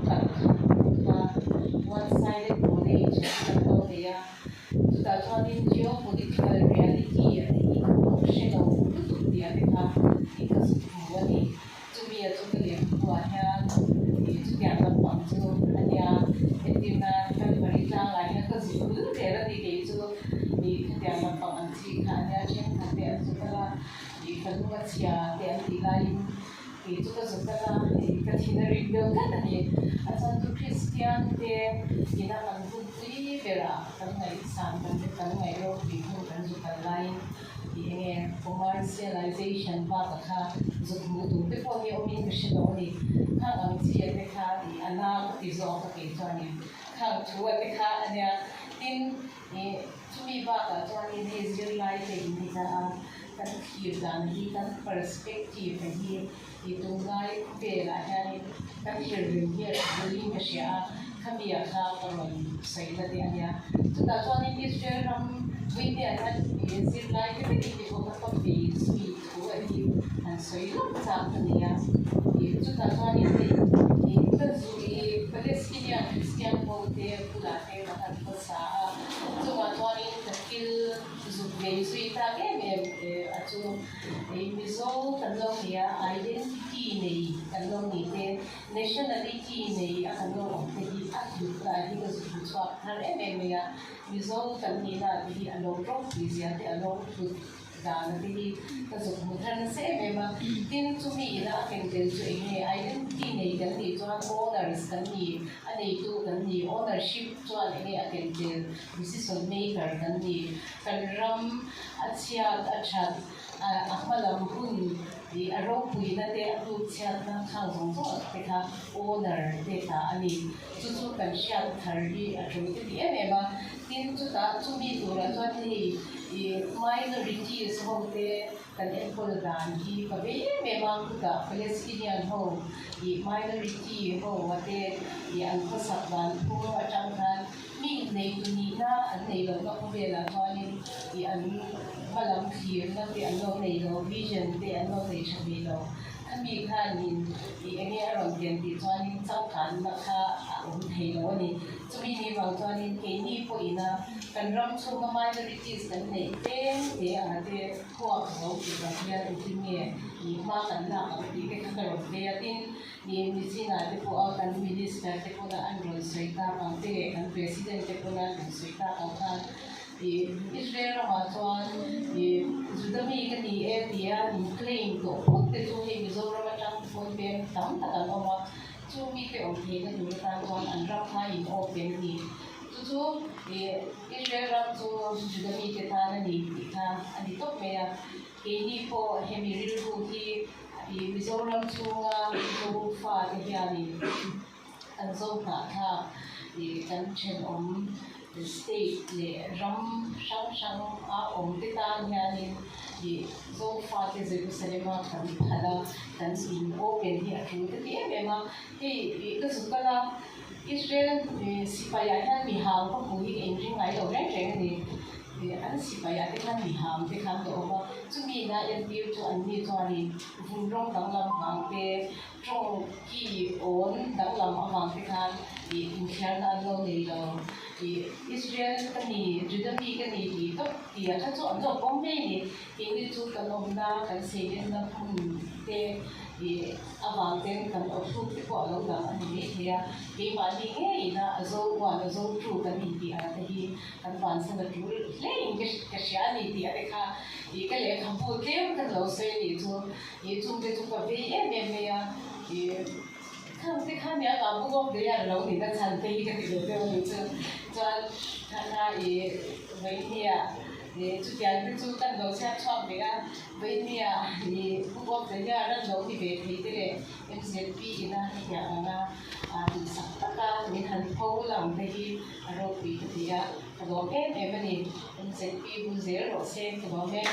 kal kha one sided knowledge kan lo nei a, chutah chuanin geopolitical reality a te hi kan lo hre lo lutuk tih a te kha tih ka zuk hmu a ni. Chumi a chu ka lehkhabuah hian ih chutiang lampang chu a nia, entir nan Calvary tlangah hian ka zuk hul der a ni kei chu ih khatiang lampang ang chi kha a nia, thenkhat te an zuk a la ih ka lung a chhia te an tih laiin kei chu ka zuk a la ih ka thin a rim deuh tlat a ni. A chuan chu Kristian te ina kan hunpui berah kan ngaihsan kan kan ngaih ropui hmun kan zuk kal laiin Tih enge commercialization bak a kha zuk hmuh tur te pawh hi awmin ka hre lo a ni. Khang ang chi a te kha ih a na ka ti zawk a kei chuanin khang thu a te kha a nia. Tin, ih chumi bakah chuanin hei zirlai te in ni ta a, kan thlir dan hi kan perspective a hi ih tunlai khawvelah hianin kan thlir rim hi a tha hlawlin ka hria a, khami ah kha ka rawn sawi na te a nia. Chutah chuanin Israel ram Puitea hian ih zirlai te vek in ti bawk a, ka vei zui thu a hi han sawi lawk chak a ni a. Ih chutah chuanin hei ih ka zu ih Palestinian Christian ho te bulah te ka han hmasa a, chungah chuanin ka thil zuk vei zui tak em em a chu ih Mizo kan lo ni a, identity nei kan lo ni te, nationality nei a kan lo awm te hi a hlut lai hi ka zuk chhuak thar em em mai a. Mizo kan nihna te hi a lo ropui zia te a lo hlut dana te hi ka zuk hmu thar nasa em em a. Tin, chumi ina a ken tel chu eng nge identity nei kan nih chuan owners kan ni, a neitu kan ni, ownership chuan eng nge a ken tel, decision maker kan ni, kan ram a chhiat a that a hma lam hun ih a ropuina te a tluk chhiatna khang zawng zawng te kha owner te ta a ni. Chu chu kan hriat thar hi a tul ka ti em em a, tin chutah chumi turah chuan hei ih minorities ho te kan enkawl dan hi ka vei em em a, chutah Palestinian ho ih minority ho a te ih an khawsak dan phung atang khan mi inneitu nihna an nei lohna khawvelah chuanin ih an hmalam thlirna te an lo nei lo, vision te an lo nei tha thei lo. Khami khanin ih enge a rawn ken tih chuanin changkanna kha a awm thei lo a ni. Chumi ni vang chuanin keini pawhina kan ram chhunga minorities kan neih tlem te anga te khuak zo tih vang hian engtin nge ih hma kan lak ang tih te kha ka rawn vei a. Tin, ih Michina te pawha kan minister te pawna an rawn sawi tak ang te leh kan president te pawna an rawn sawi tak ang khan Ih Israel ramah chuan ih Juda mi ka ni e tia in claim tawh phawt te chu hei Mizoram atang pawn peng tam tak an awm a, chu mite awm theihna tur atan chuan an ram kha in open a ni. Chu chu ih Israel ram chu Juda mite tan a ni tih kha a ni tawp mai a. Keini pawh hemi rilru hi ih Mizoram chhunga Mizo fate hianin Kan zo hnahthlak ih kan thenawm state leh ram hrang hrang a awm te tan hianin ih Zofate Jerusalem-a kan phal a, kan in open hi a tul ka ti em em a. Hei ih ka zuk kal a, Israel ih sipaiah hian mi hang ka hmuh hi ka inring ngai lo reng reng a ni. Ih an sipaiah te khan mi hang te khan ka awm a, chumi ina entir chu anni chuanin vun rawng danglam vang te, Tawng ki awn danglam avang te khan ih inthiarna an lo nei lo. Ih Israel ka ni, Juda mi ka ni tih tawp tih ah kha chu an lo pawm mai a ni. Keini chu kan awmna, kan seilenna hmun te ih avang ten kan awthluk te pawh a lo dang a ni maithei a. Keimahni ngeiin a a zo uan, a zo tu kan intih ang te hi kan vansan a tul hle in ka hria a ni tih a te kha ih ka lehkhabu tlem ka lo sawi a nih chu. Ih chungte chu ka vei em em mai a, ih khang te khan nia ka book of the year lo ni na chhan te hi ka ti ve deuh a nih chu. Chuan kha ih Vawinia ih chutiang te chu kan lo chhiat chhuak ve a, Vawinia ih book of the year an lo ni ve thei te leh MZP ina hetiang anga duhsak taka min han pho lang te hi a ropui ka ti a, ka lawm em em a ni. MZP bul zel rawh se ka lawm e.